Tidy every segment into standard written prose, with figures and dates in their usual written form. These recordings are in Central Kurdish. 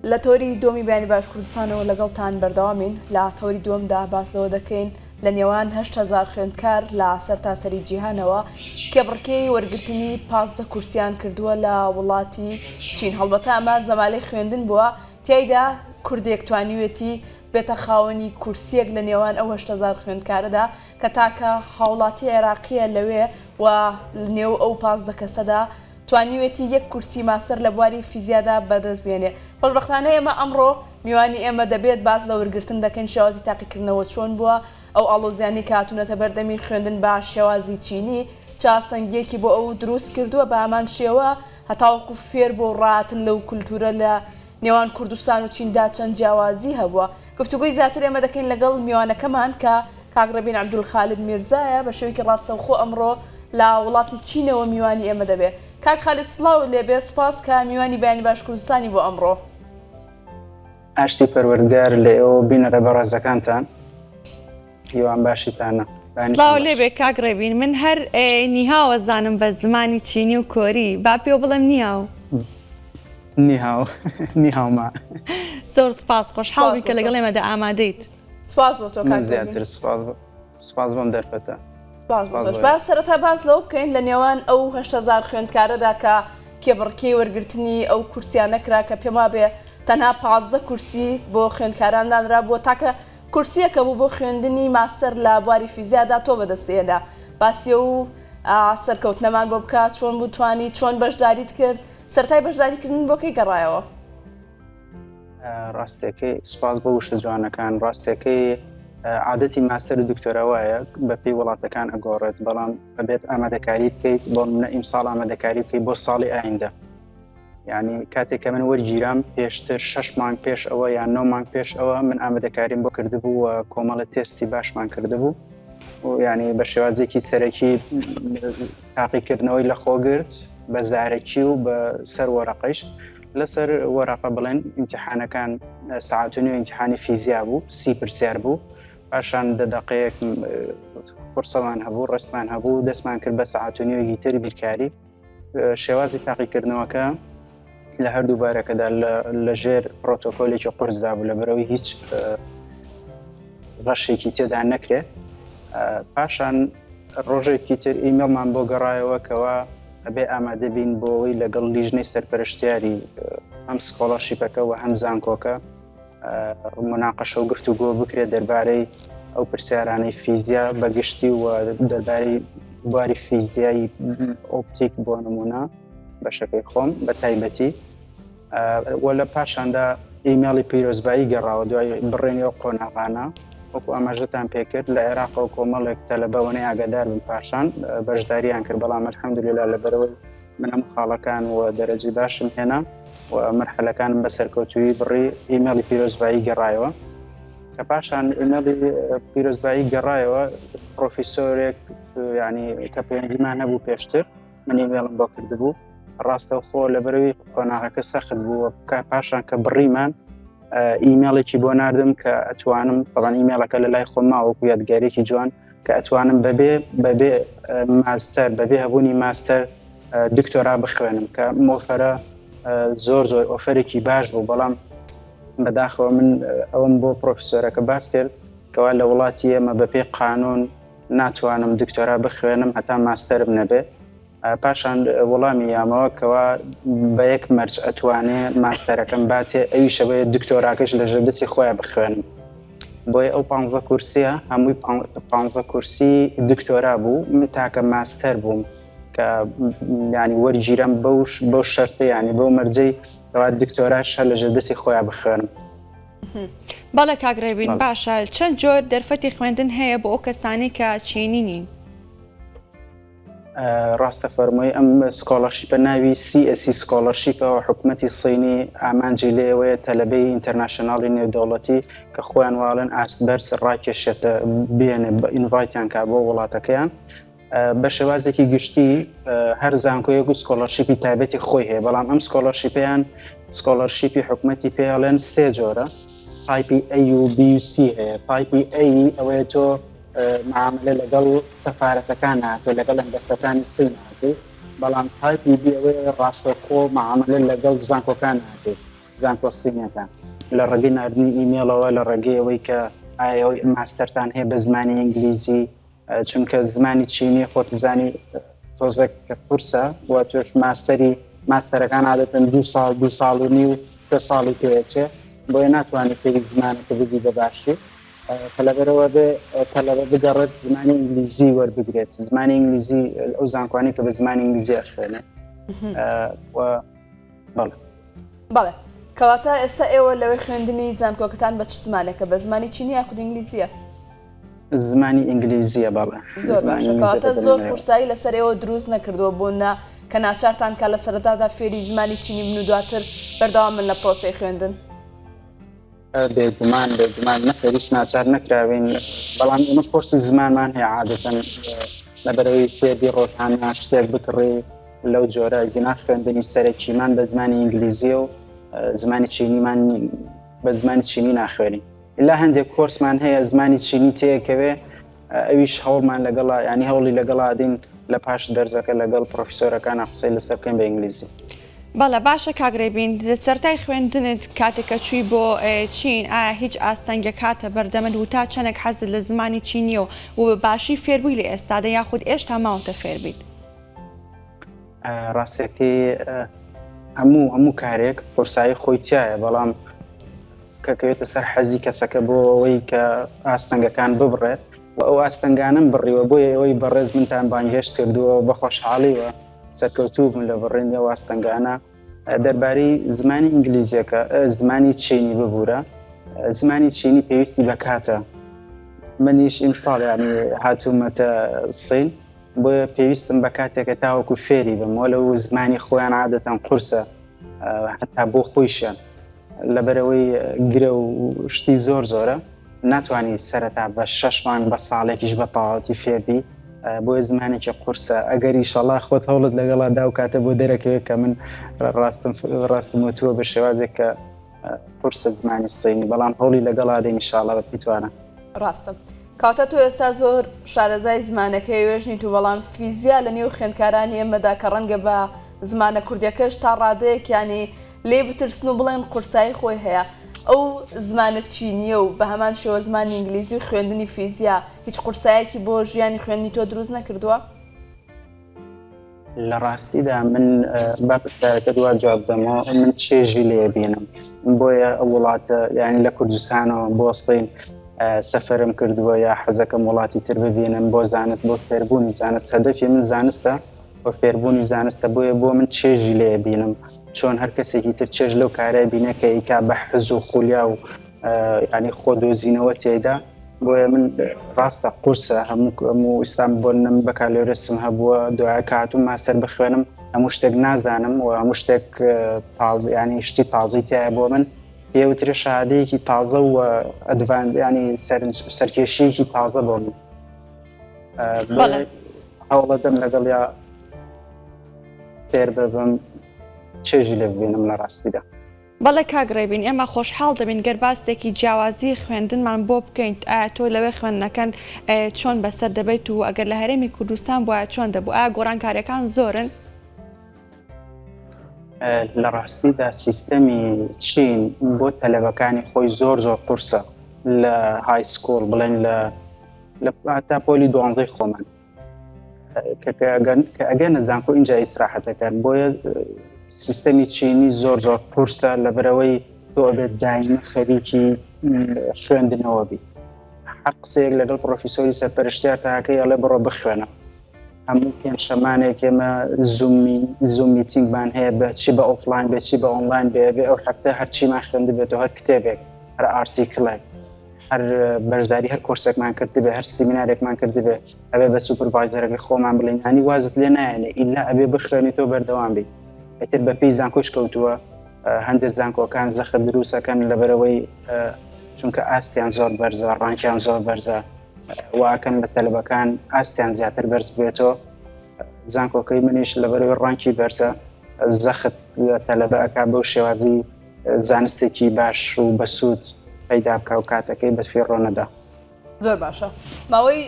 لە تەوەری دووەمی بەیانی باش کوردستانەوە لەگەڵتان بەردەوامین، لە تەوەری دووەمدا باس لەوە دەکەین لە نێوان 8000 خوێندکار لە سەرتاسەری جیهانەوە کێبڕکێی وەرگرتنی 15 کورسیان کردووە لە وڵاتی چین، هەڵبەتە ئەمە زەمالەی خوێندن بووە تیایدا کوردێک توانیوێتی بێتە خاوەنی کورسیەک لە نێوان ئەو 8000 خوێندکارەدا کە تاکە هاوڵاتی عێراقیە لەوێ و نێو ئەو 15 کەسەدا توانیوێتی یەک کورسی ماستەر لە بواری فیزیادا بەدەست بێنێ. خۆشبەختانە ئێمە ئەمڕۆ میوانی ئێمە دەبێت، باس لە وەرگرتن دەکەین، شێوازی تاقیکردنەوە چۆن بووە، ئەو ئاڵۆزیانەی کە هاتوونەتە بەردەمی خوێندن بە شێوازی چینی چ ئاستەنگییەکی بۆ ئەو دروست کردووە، بە هەمان شێوە هەتاوەکو فێر بووە و ڕاهاتن لەو کولتوورە لە نێوان کوردستان و چیندا چەند جیاوازی هەبووە. گفتوگۆی زیاتر ئێمە دەکەین لەگەڵ میوانەکەمان کە کاک ڕێبین عەبدولخالد میرزایە بە شێوەیەکی ڕاستەوخۆ ئەمڕۆ لە وڵاتی چینەوە میوانی ئێمە دەبێ. کاک خالد سڵاوت لێبێ سوپاس کە میوانی بەیانی باش کوردستانی بۆ ئەمڕۆ. ئاشتی پەروەردگار لە ئێوە و بینەرە بەڕێزەکانتان. هیوام باشیتانە. سڵاو لێبێ کاک ڕێبین من هەر نیهاوە زانم بە زمانی چینی و کۆری با پێو بڵێم نیهاو. نیهاو نیهاو ما. زۆر سپاس خۆشحاڵ بین کە لەگەڵ ئێمەدا ئامادەیت. سپاس بۆ تۆ کاک زیاتر سپاس سپاس بۆم دەرفەتە. سپاس بۆ تۆش. با سەرەتا باس لەوە بکەین لە نێوان ئەو 8000 خوێندکارەدا کە کێبڕکێی وەرگرتنی ئەو کورسیانە کرا کە پێم وابێ تەنها 15 کورسی بۆ خوێندکاران دانرا بووە تاکە کورسیەکە بوو بۆ خوێندنی ماستەر لە بواری فیزیادا تۆ بەدەستی هێنا باسی ئەو سەرکەوتنەمان بۆ بکە چۆن بوو توانی چۆن بەشداریت کرد سەرەتای بەشداریکردن بۆ کەی گەڕایەوە؟ ڕاستەکەی سپاس بۆ وشە جوانەکان ڕاستەکەی عادەتی ماستەر و دکتۆرا وایە بەپێی وڵاتەکان ئەگۆڕێت بەڵام ئەبێت ئامادەکاری بکەیت بۆ منە ئیمساڵ ئامادەکاری بکەیت بۆ ساڵی ئایندە یعنی کاتێک کە من وەرگیرام پێشتر شش مانگ پێش ئەوە یان نۆ مانگ پێش ئەوە من ئامادەکاریم بۆ کردبوو و کۆمەڵە تێستی باشمان کردبوو و ینی بە شێوازێکی سەرەکی تاقیکردنەوەی لە خۆگرت بە زارەکی و بە سەر وەرەقەیش لەسەر وەرەقە بڵێن ئیمتحانەکان سەعات و نیو ئیمتحانی فیزیا بوو سی پرسیار بوو پاشان دە دەقەیەک قورسەمان هەبوو ڕستمان هەبوو دەستمان کرد بە سەعات و نیوێکی تر بیرکاری شێوازی تاقیکردنەوەکە لە هەردوو بارەکەدا لە ژێر پرۆتۆکۆلێکی قورسدا بوو لە بەرەوەی هیچ غەشێکی تێدا نەکرێت پاشان ڕۆژێکی تر ئیمێڵمان بۆ گەڕایەوە کەوا ئەبێ ئامادە بین بۆ ئەوەی لەگەڵ لیژنەی سەرپەرشتیاری هەم scholarship ەکە و هەم زانکۆکە مناقەشە و گفتوگۆ بکرێت دەربارەی ئەو پرسیارانەی فیزیا بە گشتی و دەربارەی بواری فیزیایی ئۆپتیک بۆ نمونە بەشەکەی خۆم بە تایبەتی و لە پاشاندا ئیمێڵی پیرۆزبایی گەڕاوە دوای بڕێنی ئەو قۆناغانە وەکو ئاماژەتان پێکرد لە عێراقەوە کۆمەڵێک تەلەبەوەنەی ئاگادار بن پاشان بەشداریان کرد بەڵام الحمدلله لەبەرەوەی من هەموو خاڵەکان و دەرەجەی باشم هێنا و مەرحەلەکانم بە سەرکەوتوویی بڕی ئیمێڵی پیرۆزبایی گەڕایەوە کە پاشان ئیمێڵی پیرۆزبایی گەڕایەوە پرۆفیسۆرێک ینی کە پەیوەندیمان هەبوو پێشتر من ئیمێڵم بۆ کردبوو ڕاستەوخۆ لەبەرەوەی قۆناغەکە سەخت بوو کە پاشان کە بڕیمان ئیمێڵێکی بۆ ناردم کە ئەتوانم بەڵام ئیمێڵەکە لە لای خۆم ماوەکو یادگارێکی جوان کە ئەتوانم بەبێ بەبێ ماستەر بەبێ هەبوونی ماستەر دکتۆرا بخوێنم کە offer ە زۆر زۆر offer ێکی باش بوو بەڵام بەداخەوە من ئەوم بۆ پرۆفیسۆرەکە باس کرد کەوا لە وڵاتی ئێمە بەپێی قانون ناتوانم دکتۆرا بخوێنم هەتا ماستەرم نەبێ پاشان وەڵامی یامەوە کەوا بە یەک مەرج ئەتوانێ ماستەرەکەم باتێ ئەویشە بێ دکتۆراکەش لە ژێر دەستی خۆیان بخوێنم بۆیە ئەو پانزە کورسیە هەمووی پانزە کورسی دکتۆرا بوو من تاکە ماستەر بووم کە ینی وەرگیرم بەو بەو شەرتە ینی بەو مەرجەی کەوا دکتۆراش هەر لە ژێر دەستی خۆیان بخوێنم. بەڵێ کاک ڕێبین باشە چەند جۆر دەرفەتی خوێندن هەیە بۆ ئەو کەسانەی کە چینی نین؟ ڕاستە فەرمووی ئەم scholarship ە ناوی CSC scholarship ە و حکومەتی سینی ئامانجی لێوەیە تەلەبەی international ی نێودەوڵەتی کە خۆیان واڵێن ئاست بەرز ڕاکێشێتە بێنێ بە invite یان کا بۆ وڵاتەکەیان بە شێوازێکی گشتی هەر زانکۆیەک و scholarship ی تایبەتی خۆی هەیە بەڵام ئەم scholarship یان scholarship ی حکومەتی پێڵێن سێ جۆرە type ی A و B و C هەیە type ی A ئەوەیە تۆ معاملە لەگەڵ سەفارەتەکان ناکەی لەگەڵ embassy ەکانی سین ناکەی بەڵام type ی B ئەوەیە ڕاستەوخۆ معاملە لەگەڵ زانکۆکان ناکەی. زانکۆ سینەکان لە ڕێگەی ناردنی ئیمێڵەوە لە ڕێگەی ئەوەی کە ئایا ئەوەی ماستەرتان هەیە بە زمانی ئینگلیزی چونکە زمانی چینی خۆتزانی تۆزێک کە قورسە و تۆش ماستەری ماستەرەکان عادەتەن دو ساڵ دو ساڵ و نیو سێ ساڵی پێچێ بۆیە ناتوانێت فێری زمانەکە ببی بە باشی کە لەبەرەوە بێ تەلەبە بگەڕێت زمانی ئینگلیزی وەربگرێت زمانی ئینگلیزی ئەو زانکۆانی کە بە زمانی ئینگلیزی ئەخوێنێ و بەڵێ. بەڵێ کەواتە ئێستا ئێوە لەوێ خوێندنی زانکۆکەتان بە چ زمانێکە بە زمانی چینی یاخود ئینگلیزیە؟ زمانی ئینگلیزیە بەڵێ. زۆر باشە کەواتە زۆر قورسایی لەسەر ئێوە دروست نەکردووە بۆ نا کە ناچارتان کا لە سەرەتادا فێری زمانی چینی بن و دواتر بەردەوام بن لە پرۆسەی خوێندن؟ بێگومان بێگومان نەخێر هیچ ناچار نەکراوین بەڵام ئێمە کۆرسی زمانمان هەیە عادەتەن لەبەرەوەی فێربی ڕۆژانە شتێک بکڕی لەو جۆرە گینا خوێندنی سەرەکیمان بە زمانی ئینگلیزیە و زمانی چینیمان بە زمانی چینی ناخوێنین لا هەندێک کۆرسمان هەیە زمانی چینی تێکەوێ ئەویش هەوڵمان لەگەڵا ینی هەوڵی لەگەڵادین لە پاش دەرزەکە لەگەڵ پرۆفیسۆرەکانە قسەی لەسەر بکەین بە ئینگلیزی. بەڵێ باشە کاک ڕێبین لە سەرەتای خوێندنت کاتێک کە چووی بۆ چین ئایا هیچ ئاستەنگێک هاتە بەردەمت و تا چەنێک حەزت لە زمانی چینیە و و بە باشی فێربووی لە ئێستادا یاخود ئێشتا ماوەتە فێربیت؟ ڕاستەکەی هەموو هەموو کارێک قورسایی خۆی تایە بەڵام کە کەوێتە سەر حەزی کەسەکە بۆ ئەوەی کە ئاستەنگەکان ببڕێت و ئەو ئاستەنگانم بڕیوە بۆیە ئێوەی بەڕێز منتان بانگهێشت کردووە بە خۆشحاڵیوە سەرکەوتوو بوون لە بڕینی ئەو ئاستەنگانە دەربارەی زمانی ئینگلیزیەکە زمانی چینی ببوورە زمانی چینی پێویستی بە کاتە منیش ئیمساڵ ینی هاتوومەتە سین بۆیە پێویستم بە کاتێکە تاوەکو فێری بم وە لەو زمانی خۆیان عادەتەن قورسە حتا بۆ خۆیشیان لەبەرئەوەی گرە و شتی زۆر زۆرە ناتوانانی سەرەتا بە شەش مانگ بە ساڵێکیش بە تەواوەتی فێربی بۆیە زمانێکی قورسە ئەگەر ئیشەڵا خۆت هەوڵت لەگەڵا دا و کاتە بۆ دەرەکەوێت کە من ڕاستم ڕاستم وتووە بە شێوازێک کە قورسە زمانی سینی بەڵام هەوڵی لەگەڵا دەین ئیشاڵا بە پیتوانە. ڕاستە کەواتە تۆ ئێستا زۆر شارەزای زمانەکەی وێش نیت و بەڵام فیزیا لە نێو خوێندکارانی ئێمەدا کە ڕەنگە بە زمانە کوردیەکەش تا ڕادەیەک یانی لێی بترسن و بڵێن قورسایی خۆی هەیە ئەو زمانە چینییە و بە هەمان شێوە زمانی ئینگلیزی و خوێندنی فیزیا هیچ قورسایەکی بۆ ژیانی خوێندنی تۆ دروست نەکردووە؟ لە ڕاستیدا من با پرسیارەکەت وا جواب دەمەوە من چێژی لێ بینم بۆیە ئەو وڵاتە یعنی لە کوردستانەوە بۆ سین سەفرم کردووە یا حەزەکەم وڵاتی تر ببینم بۆ زانست بۆ فێربوونی زانست هەدەفی من زانستە و فێربوونی زانستە بۆیە بۆ من چێژی لێ بینم چۆن هەر کەسێکی تر چێژ لەو کارە بینە کە ئیکا بە حەز و خولیا و ینی خۆ دۆزینەوە تێدا بۆیە من ڕاستە قورسە هەموو هەموو ئیسلام بۆ نم بەکالۆرسم هەبووە دوای کات و ماستەر بخوێنم هەموو شتێک نازانم و هەموو شتێک تاز ینی شتی تازی تایە بۆ من پێوترێ شادەیەکی تازە و ئەدڤان ینی سەرکێشیەکی تازە بۆ من هەوڵەدەم لەگەڵ یا فێر ببم چێژی لێ ببینم لە ڕاستیدا. بەڵێ کاک ڕێبین ئێمە خۆشحاڵ دەبین گەر باسێکی جیاوازی خوێندنمان بۆ بکەیت ئایا تۆ لەوێ خوێندنەکەن چۆن بەسەر دەبەیت و ئەگەر لە هەرێمی کوردستان بوایە چۆن دەبوو ئایا گۆڕانکاریەکان زۆرن؟ لە ڕاستیدا سیستەمی چین بۆ تەلەبەکانی خۆی زۆر زۆر قورسە لە high school بڵێن لە لە تا پۆلی دوانزەی خۆمان کە ئەگەنە زانکۆ ئینجا ئیسراحەتەکەن بۆیە سیستەمی چینی زۆر زۆر قورسە لەبەرەوەی تۆ ئەبێت دایمە خەریکی خوێندنەوە بی هەر قسەیەک لەگەڵ پرۆفیسۆری سەرپەرشتیار تاکەی ئەڵێ بڕۆ بخوێنە هەموو پێنجشەمانێک ئێمە زومی Zoom meeting مان هەیە بە چی بە ئۆفلاین بێ چی بە ئۆنلاین بێ بێ ئەو هەفتە هەرچیمان خوێندبێتەوە هەر کتێبێک هەر article ێک هەر بەشداری هەر کۆرسێکمان کردبێ هەر سیمینارێکمان کردبێ ئەبێ بە supervisor ەکەی خۆمان بڵێین هەنی وازت لێ نایەنێ ئیلا ئەبێ بخوێنیت و بەردەوام بی ئیتر بەپێی زانکۆش کەوتووە هەندێک زانکۆکان زەخت دروستەکەن لەبەرەوەی چونکە ئاستیان زۆر بەرزە rank یان زۆر بەرزە واکەن لە تەلبەکان ئاستیان زیاتر بەرز بێتەوە زانکۆکەی منیش لەبەرەوەی rank ی بەرزە زەخت لە تەلەبە ئەک بەو شێوازی زانستێکی باش و بەسوود پەیدا بکا و کاتەکەی بەفیڕۆ نەدا. زۆر باشە. ماوەی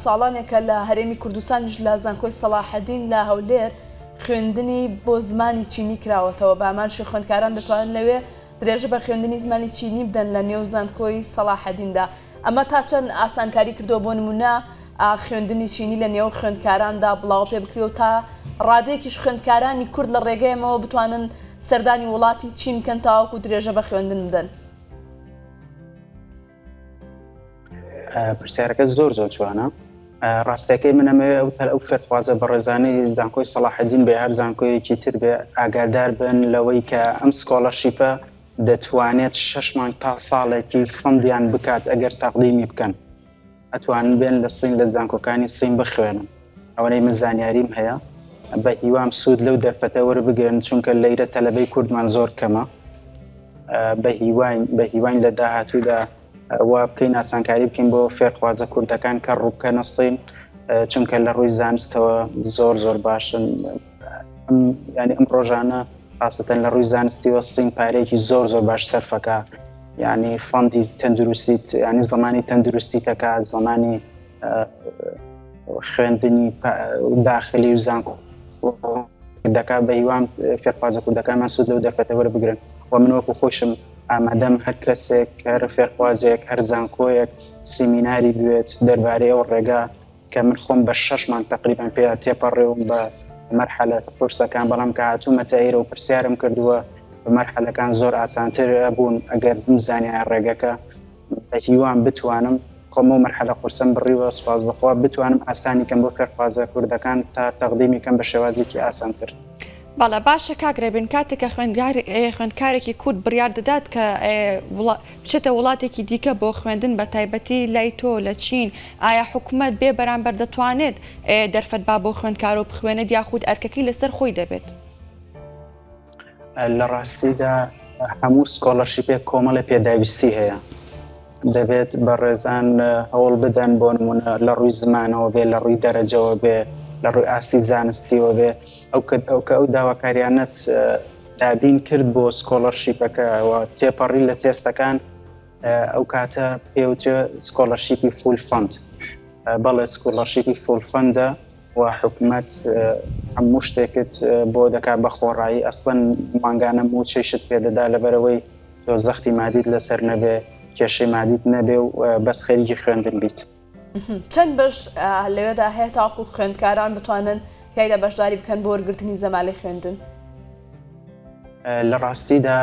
ساڵانێکە لە هەرێمی کوردستانیش لە زانکۆی سەڵاحەدین لە هەولێر خوێندنی بۆ زمانی چینی کراوەتەوە، بە هەمان شێوە خوێندکاران دەتوانن لەوێ. درێژە بە خوێندنی زمانی چینی بدەن لە نێو زانکۆی سەڵاحەدیندا. ئەمە تا چەند ئاسانکاری کردووە بۆ نموونە خوێندنی چینی لە نێو خوێندکاراندا بڵاوە پێ بکرێ و تا ڕادەیەکیش خوێندکارانی کورد لە ڕێگەی ئەمەوە بتوانن سەردانی وڵاتی چین بکەن تاوەکو درێژە بە خوێندن بدەن؟ پرسیارەکە زۆر زۆر جوانە. ڕاستەکەی من ئەمەوێ ئەو تەل ئەو فێرخوازە بەڕێزانەی زانکۆی سەڵاحەدین بێ هەر زانکۆیەکی تر بێ ئاگادار بن لەوەی کە ئەم scholarship ە دەتوانێت شەش مانگ تا ساڵێکی fund یان بکات ئەگەر تەقدیمی بکەن ئەتوانن بێن لە سین لە زانکۆکانی سین بخوێنن ئەوەنەی من زانیاریم هەیە بە هیوام سوود لەو دەرفەتە وەربگرن چونکە لەیرە تەلەبەی کوردمان زۆر کەمە بە هیواین بە هیواین لە داهاتوودا وا بکەین ئاسانکاری بکەین بۆ فێرخوازە کوردەکان کە ڕووبکەنە سین چونکە لە ڕووی زانستەوە زۆر زۆر باشن ینی ئەم ڕۆژانە خاستەن لە ڕووی زانستیەوە سین پارەیەکی زۆر زۆر باش سەرفەکە ینی fund ی تەندروستیت ینی زمانی تەندروستی تەکا زمانی خوێندنی داخلی و زانکۆ دەکا بە هیوام فێرخوازە کوردەکانمان سوود لەو دەرفەتە وەربگرن و من وەکو خۆشم ئامادەم هەر کەسێک هەر فێرخوازێک هەر زانکۆیەک سیمیناری بوێت دەربارەی ئەو ڕێگا کە من خۆم بە شەش مانگ تقریبان پێ تێپەڕێوم بە مەرحەلە قورسەکان بەڵام کە هاتوومەتە ئێرە و پرسیارم کردووە بە مەرحەلەکان زۆر ئاسانتر بوون ئەگەر بمزانیایە ڕێگەکە بە هیوام بتوانم خۆم ئەو مەرحەلە قورسەم بڕیوە سوپاس بەخوا بتوانم ئاسانی کەم بۆ فێرخوازە کوردەکان تا تەقدیمی کەم بە شێوازێکی ئاسانتر. بەڵێ باشە کاک رێبین کاتێک کە خوێندکارێکی کورد بڕیار دەدات کە بچێتە وڵاتێکی دیکە بۆ خوێندن بە تایبەتی لای تۆ لە چین ئایا حکومەت بێ بەرامبەر دەتوانێت دەرفەت با بۆ خوێندکار و بخوێنێت یاخود ئەرکەکەی لەسەر خۆی دەبێت؟ لە ڕاستیدا هەموو scholarship ێک کۆمەڵی پێداویستی هەیە دەبێت بەڕێزان هەوڵ بدەن بۆ نمونە لە ڕووی زمانەوە بێ لە ڕووی دەرەجەوە بێ لە ڕووی ئاستی زانستیەوە بێ ئەو کە ئەو کە ئەو داواکاریانەت دابین کرد بۆ scholarship ەکە و تێپەڕی لە تێستەکان ئەو کاتە پێوترێ scholarship ی full fund بەڵێ scholarship ی full fund ە و حکومەت هەموو شتێکت بۆ دەکات بە خۆڕایی ئەسڵەن مانگانە موچەیشت پێدەدا لەبەرەوەی تۆ زەختی مادیت لەسەر نەبێ کێشەی مادیت نەبێ و بەس خەریکی خوێندن بیت. چەند بەش لەوێدا هەیە تاوەکو خوێندکاران بتوانن تیایدا بەشداری بکەن بۆ وەرگرتنی زەمالەی خوێندن؟ لە ڕاستیدا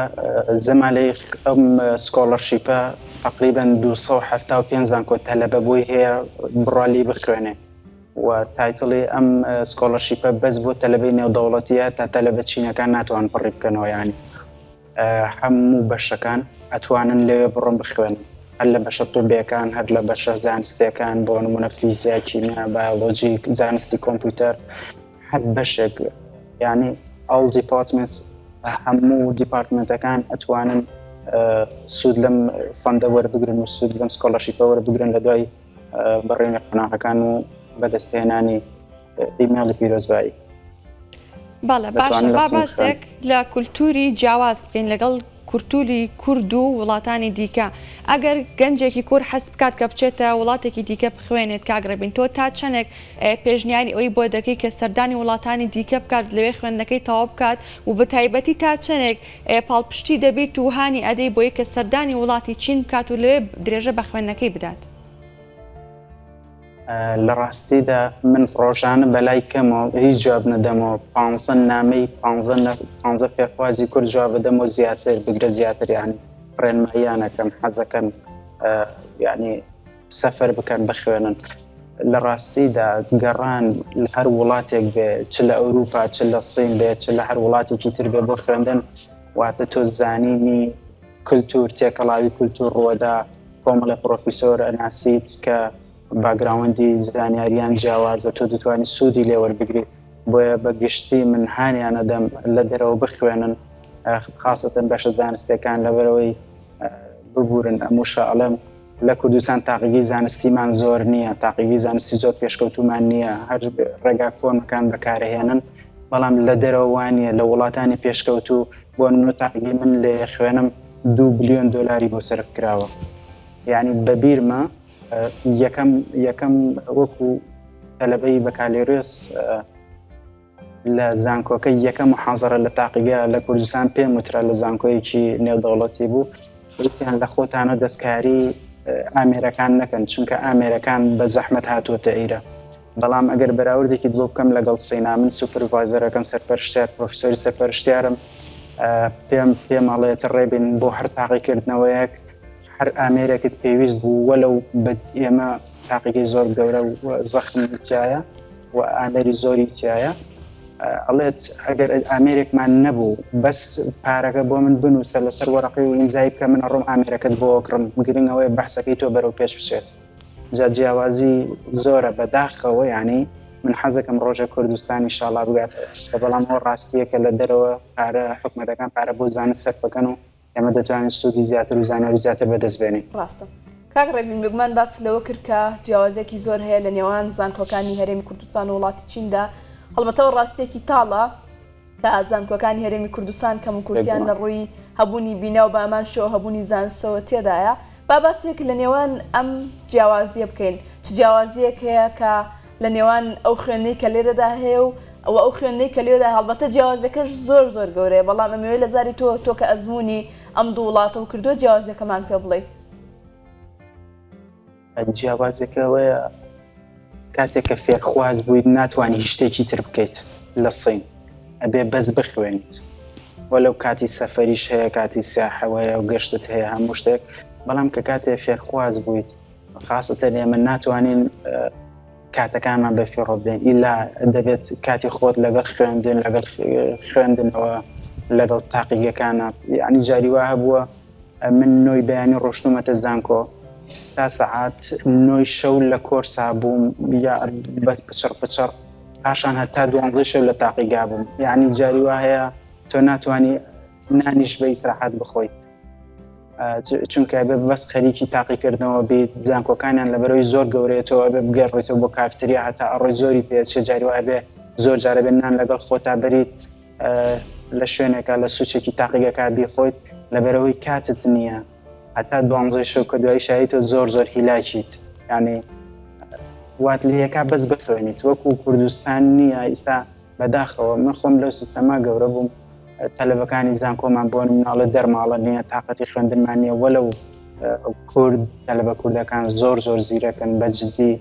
زەمالەی ئەم scholarship ە تەقریبەن 275 زانکۆ تەلەبە بۆی هەیە بڕوا لێی بخوێنێ و title ی ئەم scholarship ە بەس بۆ تەلەبەی نێودەوڵەتیە تا تەلەبە چینەکان ناتوان پڕی بکەنەوە یانی هەموو بەشەکان ئەتوانن لەوێ بڕۆن بخوێنن هەر لە بەشە طبیەکان هەر لە بەشە زانستیەکان بۆ نمونە فیزیا کیمیا بایۆلۆجی زانستی کۆمپیوتەر هەر بەشێک یعنی all departments هەموو department ەکان ئەتوانن سوود لەم fund ە وەربگرن و سوود لەم scholarship ە وەربگرن لە دوای بەڕێنی قۆناغەکان و بەدەستهێنانی ئیمێڵی پیرۆزبایی. بەڵێ باشە با باسێک لە کولتوری جیاواز بکەین لەگەڵ کولتوری کورد و وڵاتانی دیکە ئەگەر گەنجێکی کورد حەز بکات کە بچێتە وڵاتێکی دیکە بخوێنێت کاک ڕێبین تۆ تا چەندێک پێشنیاری ئەوی بۆ دەکەی کە سەردانی وڵاتانی دیکە بکات لەوێ خوێندنەکەی تەواو بکات و بە تایبەتی تا چەندێک پاڵپشتی دەبیت و هانی ئەدەی بۆی کە سەردانی وڵاتی چین بکات و لەوێ درێژە بە خوێندنەکەی بدات؟ لە ڕاستیدا من ڕۆژانە بەلای کەمەوە هیچ جواب نەدەمەوە پانزە نامەی پانزە فێرخوازی کورد جواب بدەمەوە زیاتر بگرە زیاتر یعنی ڕێنماییانەکەم حەزەکەن یعنی سەفەر بکەن بخوێنن لە ڕاستیدا گەڕان لە هەر وڵاتێک بێ چ لە ئەوروپا چ لە سین بێ چ لە هەر وڵاتێکی تر بێ بۆ خوێندن واتە تۆ زانینی کللتور تێکەڵاوی کللتور ڕووەدا کۆمەڵە پرۆفیسۆر ئەناسیت کە background ی زانیاریان جیاوازە تۆ دەتوانی سوودی لێوەربگری بۆیە بە گشتی من هانیان ئەدەم لە دەرەوە بخوێنن خاستن بەشە زانستەکان لەبەرەوەی ببورن ئەموشە ئەڵێم لە کوردستان تاقیگەی زانستیمان زۆر نییە تاقیگەی زانستی زۆر پێشکەوتومان نییە هەر ڕێگا کۆنەکان بەکارهێنن بەڵام لە دەرەوە وانە لە وڵاتانی پێشکەوتوو بۆ نمونە تاقیگەی من لێ خوێنم دو بلیۆن دۆلاری بۆ سەرف کراوە یعنی بەبیرمە یەکەم یەکەم وەکو تەلەبەی بەکالێرۆس. لە زانکۆکە یەکەم محازەرە لە تاقیگە لە کوردستان پێم وترا لە زانکۆیەکی نێودەوڵەتی بوو، وتیان لە خۆتانە دەستکاری ئامێرەکان نەکەن چونکە ئامێرەکان بە زەحمەت هاتووەتە ئیرە. بەڵام ئەگەر بەراوردێکیت بۆ بکەم لەگەڵ سینا من supervisor ەکەم سەرپەرشتیار پرۆفیسۆری سەرپەرشتیارم پێم پێم ئەڵێت ڕێبین بۆ هەر تاقیکردنەوەیەک هەر ئامێرێکت پێویست بوو وەلو بە ئێمە تاقیگەی زۆر گەورە و زەخم تایە و ئامێری زۆری تایە ئەڵێت ئەگەر ئامێرێکمان نەبوو بەس پارەکە بۆ من بنووسە لەسەر وەرەقی و ئیمزای بکە من ئەڕۆم ئامێرەکەت بۆ کڕم گرنگ ئەوەیە بەحسەکەی تۆ بەرەو پێش بچێت. جا جیاوازی زۆرە بەداخەوە یانی من حەزەکەم ڕۆژێک کوردستان ئیشاڵا بگاتە ئێستا بەڵام ئەوە ڕاستیە کە لە دەرەوە پارە حکومەتەکان پارە بۆ زانست سەرف بکەن و ئێمە دەتوانین سوودی زیاتر و زانیاری زیاتر بەدەست بێنین. ڕاستە کاک ڕێبین بێگومان باست لەوە کرد کە جیاوازیەکی زۆر هەیە لە نێوان زانکۆکانی هەرێمی کوردستان و وڵاتی چیندا هەڵبەتە ئەوە ڕاستیەکی تاڵە، کە زانکۆکانی هەرێمی کوردستان کەموکورتیان لە ڕووی هەبوونی بینا و بە هەمان شێوە هەبوونی زانستەوە تێدایە. با باسێک لە نێوان ئەم جیاوازییە بکەین. چ جیاوازییەک هەیە کە لە نێوان ئەو خوێندنەی کە لێرەدا هەیە و و ئەو خوێندنەی کە لەوێدا هەیە؟ هەڵبەتە جیاوازییەکەش زۆر زۆر گەورەیە، بەڵام ئەمەوێ لە زاری تۆ، تۆ کە ئەزموونی ئەم دوو وڵاتەو کردووە، جیاوازییەکەمان پێ بڵێی. جیاوازیەکە ئەوەیە کاتێک کە فێرخواز بوویت ناتوانانی هیچ شتێکی تر بکەیت لە سین ئەبێ بەس بخوێنیت وە لەو کاتی سەفەریش هەیە کاتی سیاحەوەیە و گەشتت هەیە هەموو شتێک بەڵام کە کاتێ فێرخواز بوویت خاستە ئێمە ناتوانین کاتەکانمان بە فیڕۆ بدەین ئیلا دەبێت کاتی خۆت لەگەڵ خوێندن لەگەڵ خوێندنەوە لەگەڵ تاقیگەکانە یعنی جاری وا هەبووە من نۆی بەیانی ڕۆشتومەتە زانکۆ تا سەعات نۆی شەو لە کۆرسا بووم یا بە پچڕ پچڕ پاشان هەتا دوانزەی شەو لە تاقیگا بووم یعنی جاری وا هەیە تۆ ناتوانانی نانیش بە ئیسراحەت بخۆیت چونکە بێ بەس خەریکی تاقیکردنەوە بیت زانکۆکانیان لەبەرەوەی زۆر گەورەیەتەوە بێ بگەڕێتەوە بۆ کافتریا هەتا ئەڕۆی زۆری پێچێ جاری وایە بێ زۆر جارە بێ نان لەگەڵ خۆتا بەریت لە شوێنێکا لە سوچێکی تاقیگەکە بیخۆیت لەبەرەوەی کاتت نییە هەتا دوانزەی شەو کە دوای شایی تۆ زۆر زۆر هیلاکیت یعنی وات لەیەکا بەس بخوێنیت وەکو کوردستان نییە ئیستا بەداخەوە من خۆم لەو سیستەما گەورە بووم تەلەبەکانی زانکۆمان بۆ مناڵە دەرماڵە نییە تااقەتی خوێندنمان نییە وەلو کورد تەلەبە کوردەکان زۆر زۆر زیرەکەن بە جدی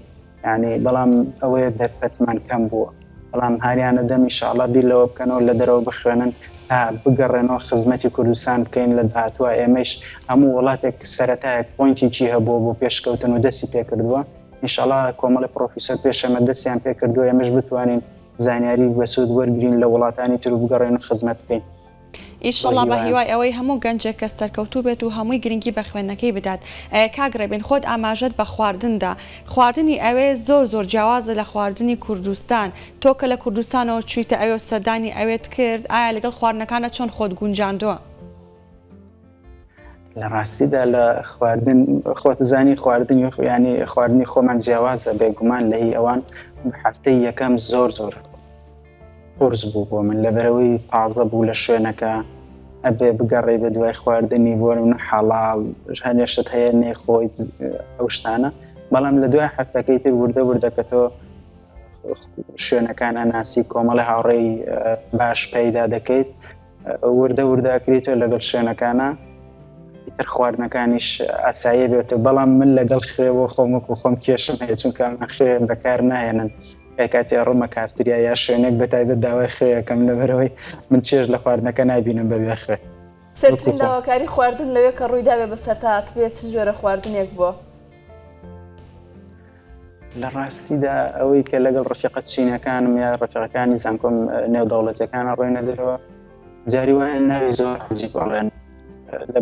یانی بەڵام ئەوەیە دەرفەتمان کەم بووە بەڵام هاریانە دەم ئیشاڵا بیر لەوە بکەنەوە لە دەرەوە بخوێنن تا بگەڕێنەوە خزمەتی کوردستان بکەین لە داهاتووە ئێمەش هەموو وڵاتێک سەرەتایەک point ێکی هەبووە بۆ پێشکەوتن و دەستی پێکردووە ئینشاڵا کۆمەڵی پرۆفیسۆر پێش ئێمە دەستیان پێکردووە ئێمەش بتوانین زانیاری بەسوود وەرگین لە وڵاتانی تر و بگەڕێن و خزمەت بکەین. ئیشەڵا بە هیوای ئەوەی هەموو گەنجێک کە سەرکەوتوو بێت و هەمووی گرنگی بە خوێندنەکەی بدات. کاک ڕێبین خۆت ئاماژەت بە خواردن دا. خواردنی ئەوێ زۆر زۆر جیاوازە لە خواردنی کوردستان. تۆ کە لە کوردستانەوە چوویتە ئەوێ و سەردانی ئەوێت کرد ئایا لەگەڵ خواردنەکانە چۆن خۆت گونجاندووە؟ لە ڕاستیدا لە خواردن خۆت زانی خواردنی ینی خواردنی خۆمان جیاوازە بێگومان لە هی ئەوان هەفتەی یەکەم زۆر زۆر قورس بوو بۆ من لەبەرەوەی تازە بوو لە شوێنەکە ئەبێ بگەڕێی بە دوای خواردنی بۆ منە حەڵاڵ هەنێ شت هەیە نەیخۆیت ئەو شتانە بەڵام لە دوای هەفتەکەی تر وردە وردە کە تۆ شوێنەکان ئەناسی کۆمەڵی هاوڕێی باش پەیدا دەکەیت وردە وردە ئەکریتەوە لەگەڵ شوێنەکانە ئیتر خواردنەکانیش ئاساییە بێتەوە بەڵام من لەگەڵ خوێ بۆ خۆم وەکو خۆم کێشم هەیە چونکە ئەمان خوێ بەکار ناهێنن ئەی کاتێ ڕۆمە کافتریا یا شوێنێک بە تایبەت داوای خوێ ئەکەم لەبەرەوەی من چێژ لە خواردنەکە نابینم بەبێ خوێ وەکو سەیرترین خۆم. داواکاری خواردن لەوێ کە ڕووی دابێ بەسەرتا هاتبێ چ جۆرە خواردنێک بووە؟ لە ڕاستیدا ئەوەی کە لەگەڵ ڕفیقە چینەکانم یا ڕفیقەکانی زانکۆم نێودەوڵەتیەکانە ڕۆینە دەرەوە جاری وایە ناوی زۆر عجیب ئەڵێن لە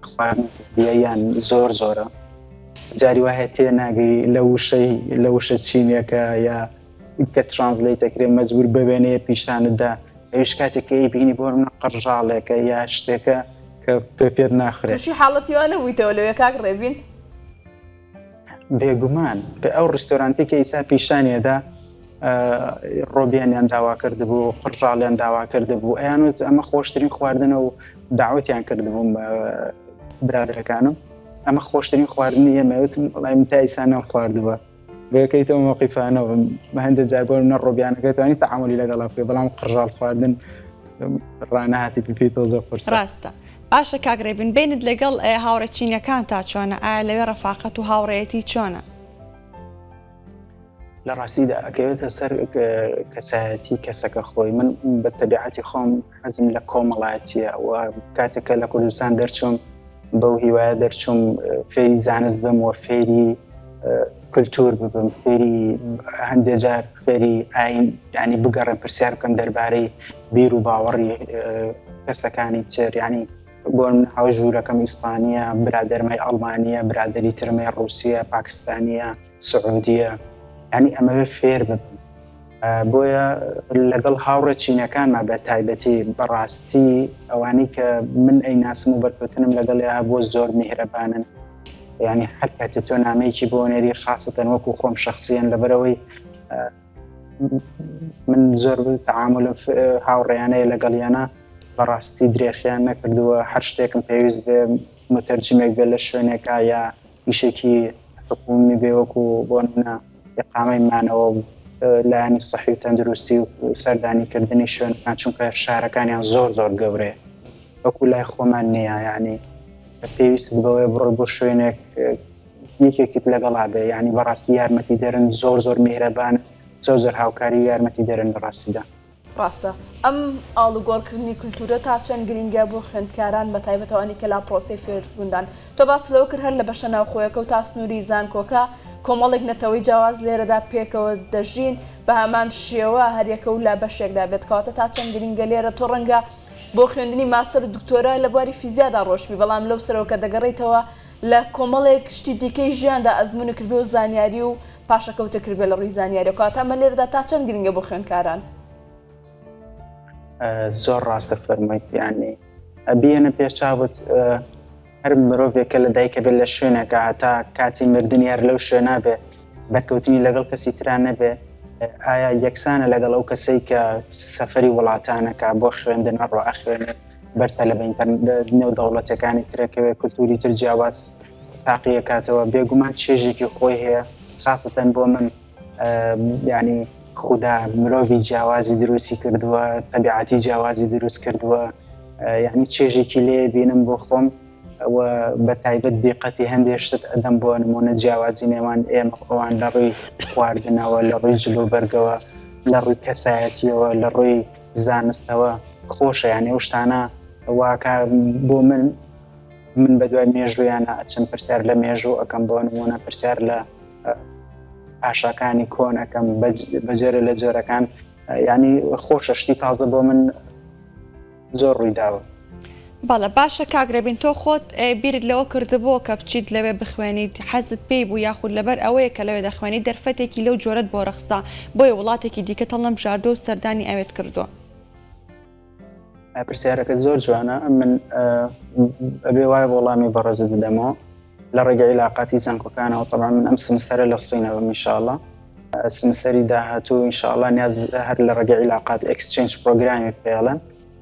خواردن زۆر زۆرە جاری وایە تێ ناگەی لە وشەی لە وشە چینیەکە یا کە translate دەکرێت مەجبور بەوێنەیە پیشانتدا ئەویش کاتێک کە ئەیبینی بۆ منە قڕژاڵێکە یا شتێکە کە تۆ پێت ناخورێت تووشی حاڵەتی وا نەبوویتەوە لەوێ کاک ڕێبین؟ بێگومان ئەو ڕیستۆرانتی کە ئیسا پیشانی ئەدا ڕۆبیانیان داوا کردبوو قڕژاڵیان داوا کردبوو ئەیانوت ئەمە خۆشترین خواردنە و داوەتیان کردبووم برادەرەکانم ئەمە خۆشترین خواردنی ئێمە وتم وەڵای من تا ئیسا نەم خواردووە. بۆیەکەیتەوە مەوقیفانەوە هەندێک جار بۆ نە ڕۆبیانەکە توانی تەعاملی لەگەڵا بکەی بەڵام قڕژاڵ خواردن ڕانەهاتی پێی تۆزە قورسە. ڕاستە. باشە کاک ڕێبین بەینت لەگەڵ هاوڕێ چینیەکانتا چۆنە؟ ئایا لەوێ ڕەفاقەت و هاوڕێیەتی چۆنە؟ لە ڕاستیدا ئەکەوێتە سەر کەسایەتی کەسەکە خۆی من بە تەبیعەتی خۆم حەزم لە کۆمەڵایەتیە و کاتێک کە لە کوردستان دەرچوم بەو هیوایە دەرچوم فێری زانست بم و فێری کللتور ببم فێری هەندێک جار فێری ئاین ینی بگەڕێن پرسیار بکەم دەربارەی بیر و باوەڕی کەسەکانی تر ینی بۆ من هاو ژوورەکەم ئیسپانیە برادەرمای ئەڵمانیە برادری ترمەی ڕوسیە پاکستانیە سعودیە ینی ئەمەوێ فێر ببم بۆیە لەگەڵ هاوڕێ چینەکانما بە تایبەتی بەڕاستی ئەوانەی کە من ئەی ناسم و بەرکەوتنم لەگەڵ هەبووە زۆر میهرەبانن ینی هەر کاتێ تۆ نامەیەکی بۆ نێری خاستەن وەکو خۆم شخصیەن لەبەرەوەی من زۆر تعاملم هاوڕێیانەیە لەگەڵیانە بەڕاستی درێخیان نەکردووە هەر شتێکم پێویست بێ متەرجمێک بێ لە شوێنێکا یا ئیشێکی حکومی بێ وەکو بۆ نمونە ئیقامەی مانەوە و لایەنی سەحی و تەندروستی و سەردانی کردنی شوێنەکان چونکە شارەکانیان زۆر زۆر گەورەیە وەکو لای خۆمان نییە یعنی پێویست بەوەیە بڕۆی بۆ شوێنێک یەکێکیت لەگەڵا بێ یعنی بەڕاستی یارمەتی دەرن زۆر زۆر میهرەبان زۆر زۆر هاوکاری و یارمەتی دەرن لە ڕاستیدا. ڕاستە. ئەم ئاڵوگۆڕکردنی کولتوورە تا چەند گرینگە بۆ خوێندکاران بە تایبەت ئەوانەی کە لە پرۆسەی فێربووندان؟ تۆ باست لەوە کرد هەر لە بەشە ناوخۆیەکە و تا سنووری زانکۆکە کۆمەڵێک نەتەوەی جیاواز لێرەدا پێکەوە دەژین بە هەمان شێوە هەریەکە و لە بەشێکدا بێت کەواتە تا چەند گرینگە لێرە تۆ ڕەنگە بۆ خوێندنی ماستەر و دکتۆرا لە بواری فیزیادا ڕۆشتبی بەڵام لەو سەرەوە کە دەگەڕێیتەوە لە کۆمەڵێک شتی دیکەی ژیاندا ئەزموونت کردبێ و زانیاری و پاشەکەوتە کردبێ لە ڕووی زانیاریەوە کەواتە ئەمە لێرەدا تا چەند گرنگە بۆ خوێندکاران؟ زۆر ڕاستە فەرموویت یعنی بیێنە پێش چاوت هەر مرۆڤێک کە لە دایکە بێت لە شوێنێکە هەتا کاتی مردنی هەر لەو شوێنا بێ بەرکەوتنی لەگەڵ کەسی تران نەبێ ئایا یەکسانە لەگەڵ ئەو کەسەی کە سەفری وڵاتانەکە بۆ خوێندن ئەڕۆ ئەخوێنێت بەر تەلەبە نێو دەوڵەتەکانی ترەکەوێ کولتوری تر جیاواز تاقیەکاتەوە بێگومان چێژێکی خۆی هەیە خاستەن بۆ من ینی خودا مرۆڤی جیاوازی دروستی کردووە تەبیعەتی جیاوازی دروست کردووە یعنی چێژێکی لێ بینم بۆ خۆم و بە تایبەت دیقەتی هەندێک شت ئەدەم بۆ نمونە جیاوازی نێوان ئێمە ئەوان لە ڕووی خواردنەوە لە ڕووی جلوبەرگەوە لە ڕووی کەسایەتیەوە لە ڕووی زانستەوە خۆشە یعنی ئەو شتانە واکە بۆ من من بە دوای مێژوویانە ئەچم پرسیار لە مێژوو ئەەکەم بۆ نمونە پرسیار لە پاشاکانی کۆن ئەەکەم بە جۆرە لە جۆرەکان ینی خۆشە شتی تازە بۆ من زۆر ڕوویداوە. بەڵێ باشە کاک رێبین تۆ خۆت بیرت لەوە کردبووە کە بچیت لەوێ بخوێنیت حەزت پێی بوو یاخود لەبەر ئەوەیە کە لەوێ دەخوێنیت دەرفەتێکی لەو جۆرەت بۆ رەخسا بۆیە وڵاتێکی دیکەت هەڵنەبژاردووە و سەردانی ئەوێت کردووە؟ پرسیارەکە زۆر جوانە من ئەبێ وایە وەڵامی بەڕێزت بدەمەوە لە ڕێگەی عیلاقاتی زانکۆکانەوە طبعا من ئەم سمستەرە لە سینەوە ئینشاءاللە سمستەری داهاتوو ئینشاءاللە نیاز هەر لە ڕێگەی عیلاقات exchange program ی پێڵێن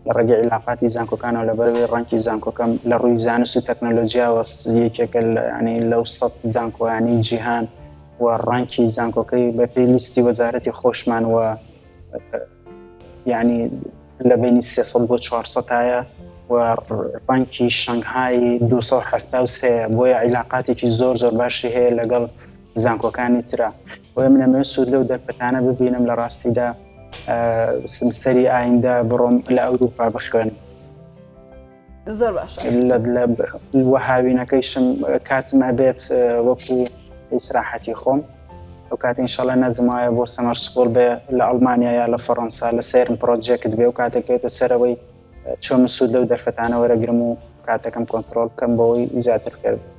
لە ڕێگەی عیلاقاتی زانکۆکانەوە لە بەروی rank ی زانکۆکەم لە ڕووی زانست و تەکنەلۆژیاوە یەکێکە ینی لەو سە زانکۆیانی جیهان و rank ی زانکۆکەی بە پێی لیستی وەزارەتی خۆشمان و یعنی لە بینی 300 بۆ 400 تایە و rank ی شەنگهای 273 بۆیە عیلاقاتێکی زۆر زۆر باشی هەیە لەگەڵ زانکۆکانی ترا بۆیە من ئەمەوێت سوود لەو دەرفەتانە ببینم لە ڕاستیدا سمستەری ئایندە بڕۆم لە ئەوروپا بخوێنم. زۆر باشە. وە هاوینەکەیشم کاتم هەبێت وەکو ئیسراحەتی خۆم ئەو کات ئینشەڵا نەزم وایە بۆ summer school بێ لە ئەڵمانیا یا لە فەڕەنسا لە CERN project بێ و کاتێکێتە سەرەوەی چۆن من سوود لەو دەرفەتانە وەرەگرم و کاتەکەم کۆنترۆڵ بکەم بۆی زیاتر فێر بم.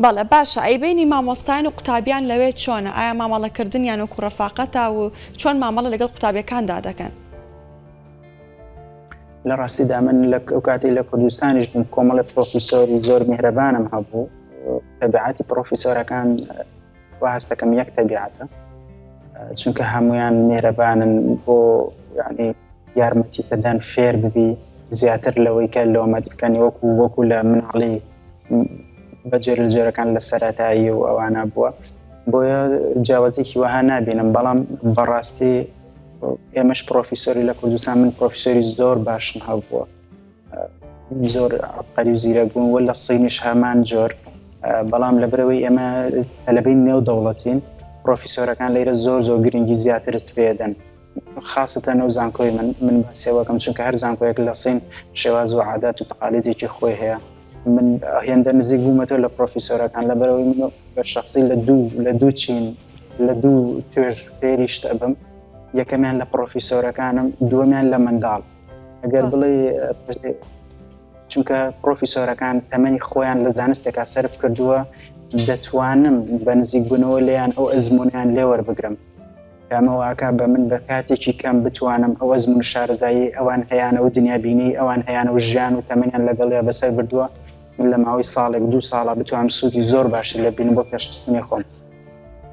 بەڵێ باشە ئەی بەینی مامۆستایان و قوتابیان لەوێ چۆنە ئایا مامەڵەکردنیان وەکو ڕەفاقەتە و چۆن مامەڵە لەگەڵ قوتابیەکاندا دەکەن؟ لە ڕاستیدا من لە ئەو کاتەی لە کوردستانیش بووم کۆمەڵی پرۆفیسۆری زۆر میهرەبانم هەبوو تەبیعەتی پرۆفیسۆرەکان وا هەستەکەم یەک تەبیعەتە چونکە هەمویان میهرەبانن بۆ یعنی یارمەتی دەدەن فێر ببی زیاتر لەوەی کە لۆمەت بکەنی وەکو وەکو لە مناڵی بە جۆر لە جۆرەکان لە سەرەتایی و ئەوانە بووە. بۆیە جیاوازیکی وەها نابینم بەڵام بەڕاستی ئێمەش پرۆفیسۆری لە کوردستان من پرۆفیسۆری زۆر باشم هەبووە زۆر عبقەری و زیرەک بوون و لە سینیش هەمان جۆر بەڵام لەبەرەوەی ئێمە تەلەبەی نێو دەوڵەتین پرۆفیسۆرەکان لێرە زۆر زۆر گرنگی زیاترت پێدەن خاستە نەو زانکۆی من من باسێوەکەم چونکە هەر زانکۆیەک لە سین شێواز و عادات و تەقالیدێکی خۆی هەیە من هێندە نزیک بوومەتەوە لە پرۆفیسۆرەکان لەبەرەوەی من بە شخصی لە دوو لە دوو چین لە دوو توێژ فێری شتە بم یەکەمیان لە پرۆفیسۆرەکانم دووەمیان لە منداڵ ئەگەر بڵێ چونکە پرۆفیسۆرەکان تەمەنی خۆیان لە زانستێکا سەرف کردووە دەتوانم بە نزیکبوونەوە لێیان ئەو ئەزمونیان لێوەربگرم ئەمە واکا بە من بە کاتێکی کەم بتوانم ئەو ئەزمون شارەزایی ئەوان هەیانە و دنیابینی ئەوان هەیانە و ژیان و تەمەنیان لەگەڵیا بەسەر بردووە من لە ماوەی ساڵێک دوو ساڵە بتوانم سوودی زۆر باشی لێ ببینم بۆ پێشخستنی خۆم.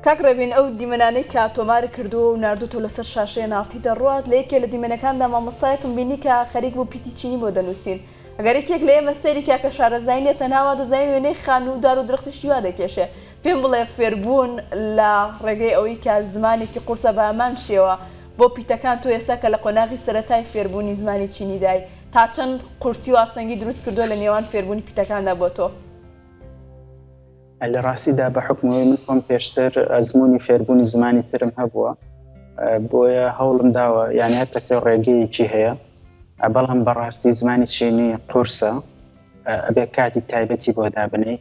کاک ڕێبین ئەو دیمەنانەی کە تۆمارت کردووە و ناردووتە لەسەر شاشەی NRT دەڕوات لە یەکێ لە دیمەنەکاندا مامۆستایەکم بینی کە خەریک بوو پیتی چینی بۆ دەنووسین ئەگەر یەکێک لە ئێمە سەیری کا کە شارەزای نیە تەنها وا دەزانین وێنەی خانوو و دار و درەختیشی وا دەکێشێ پێم بڵێ فێربوون لە ڕێگەی ئەوەی کە زمانێکی قورسە بە هەمان شێوە بۆ پیتەکان تۆ ئێستا کە لە قۆناغی سەرەتای فێربوونی زمانی چینیدای تا چەند قورسی و ئاستەنگی دروست کردووە لە نێوان فێربوونی پیتەکاندا بۆ تۆ؟ لە ڕاستیدا بە حوکمەوەی من خۆم پێشتر ئەزموونی فێربوونی زمانی ترم هەبووە بۆیە هەوڵم داوە یعنی هەر کەسێ ڕێگەیەکی هەیە بەڵام بەڕاستی زمانی چینی قورسە ئەبێ کاتی تایبەتی بۆ دابنێی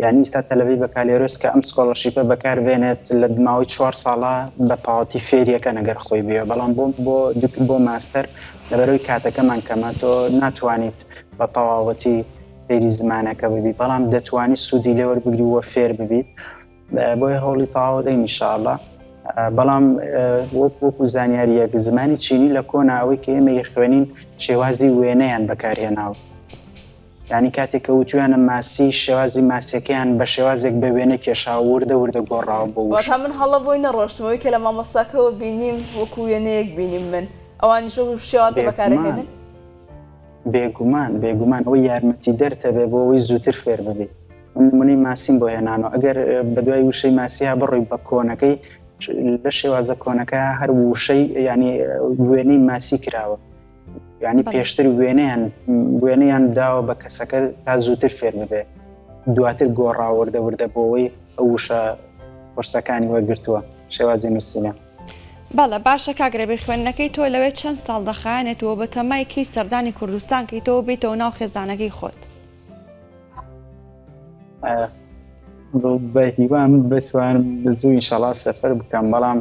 یعنی ئیستا تەلەبەی بەکالێرۆس کە ئەم scholarship ە بەکار بێنێت لە ماوەی چوار ساڵە بە تەواوەتی فێریەکەن ئەگەر خۆی بێ بەڵام بۆ بۆ بۆ ماستەر لەبەرەوەی کاتەکەمان کەمە تۆ ناتوانیت بە تەواوەتی فێری زمانەکە ببی بەڵام دەتوانی سوودی لێوەربگری وە فێر ببیت بۆیە هەوڵی تەواو دەین ئینشاءاللە بەڵام وەک وەکو زانیاریەک زمانی چینی لە کۆنا ئەوەی کە ئێمە یخوێنین شێوازی وێنەیان بەکارهێناوە یعنی کاتێک کە وتویانە ماسی شێوازی ماسیەکەیان بە شێوازێک بە وێنە کێشا وردە وردە گۆڕاوە بۆ وشە. واتا من هەڵە بۆی نەڕۆشتم ئەوەی کە لە مامۆستاکەوە بینیم وەکو وێنەیەک بینیم من ئەوانیش ئەو شێوازە بێگومان بەکارەهێنن؟ بێگومان بێگومان ئەوە یارمەتیدەرتە بێ بۆ ئەوەی زووتر فێر ببیت من نمونەی ماسیم بۆ هێنانەوە ئەگەر بەدوای وشەی ماسیا بڕۆی بە کۆنەکەی لە شێوازە کۆنەکە هەر وشەی ینی وێنەی ماسی کراوە ینی پێشتر وێنەیان وێنەیان داوە بە کەسەکە تا زووتر فێر ببێ دواتر گۆڕا وردە وردە بۆەوەی ئەو وشە قورسەکانی وەرگتووە شێوازی نووسینە. بەڵێ باشە کاک رێبیر خوێندنەکەی تۆ لەوێ چەند ساڵ دەخایەنێت و بەتەمای کەی سەردانی کوردستان کەیتەوە بێیتەوە ناو خێزانەکەی خۆت؟ بە هیوام بتوانم زوو ئینشەڵا سەفەر بکەم بەڵام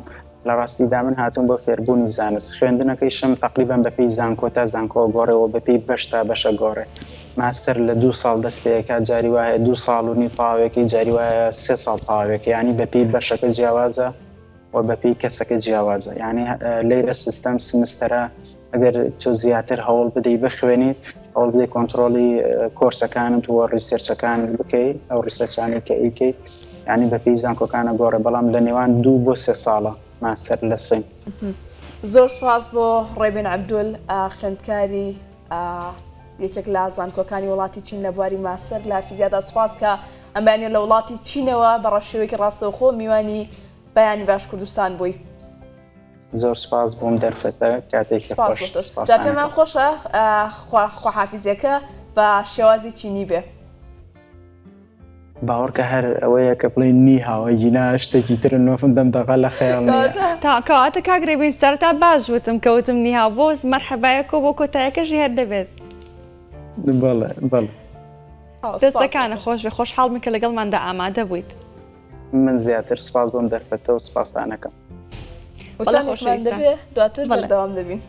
لە ڕاستیدا من هاتووم بۆ فێربوونی زانست خوێندنەکەیشم تەقریبەن بەپێی زانکۆ تا زانکۆ گۆڕێ و بەپێی بەش تا بەشە گۆڕێ ماستەر لە دوو ساڵ دەست پێکات جاری وایە دوو ساڵ و نیو تەواوێکی جاری وایە سێ ساڵ تەواوێکی ینی بەپێی بەشەکە جیاوازە و بەپێی کەسەکە جیاوازە یعنی لەیرە سیستەم سمستەرە ئەگەر تۆ زیاتر هەوڵ بدەی بخوێنیت هەوڵ بدەی کۆنترۆڵی کۆرسەکانت و research ەکانت بکەیت ئەو research انەی کە ئەیکەیت یعنی بەپێی زانکۆکانە گۆڕێ بەڵام لە نێوان دوو بۆ سێ ساڵە ماستەر لە سین. زۆر سوپاس بۆ ڕێبین عەبدول خوێندکاری یەکێک لە زانکۆکانی وڵاتی چین لە بواری ماستەر لە فیزیادا سوپاس کە ئەم بەیانیە لە وڵاتی چینەوە بە ڕەشێوەیەکی ڕاستەوخۆ میوانی بەیانی باش کوردستان بووی. زۆر سپاس بۆم دەرفەتە کاتێکی سپاس خۆش بۆ تۆش. سپاستان جا پێمان ئەکەم. خۆشە خوا خواحافیزیەکە بە شێوازی چینی بێ. باوەڕکە هەر ئەوەیە کە بڵێی نی هاو ئەگینا شتێکی ترم نۆفم دەم دەقە لە خەیاڵ نییە. کەواتە. تا کەواتە کاک رێبین سەرەتا باش وتم کە وتم نی هاو بۆ مەرحەبایەکۆ بۆ کۆتایەکەشی هەر دەبێت. بەڵێ بەڵێ. سپاس بۆ دەستەکانت تۆ. خۆش بێ خۆشحاڵ بووین کە لەگەڵماندا ئامادە بوویت. من زیاتر سپاس بۆم دەرفەتە و سپاستان ئەکەم. بەڵێ وچانێکمان خۆشەویستان دەبێ دواتر بەڵێ. بەردەوام دەبین.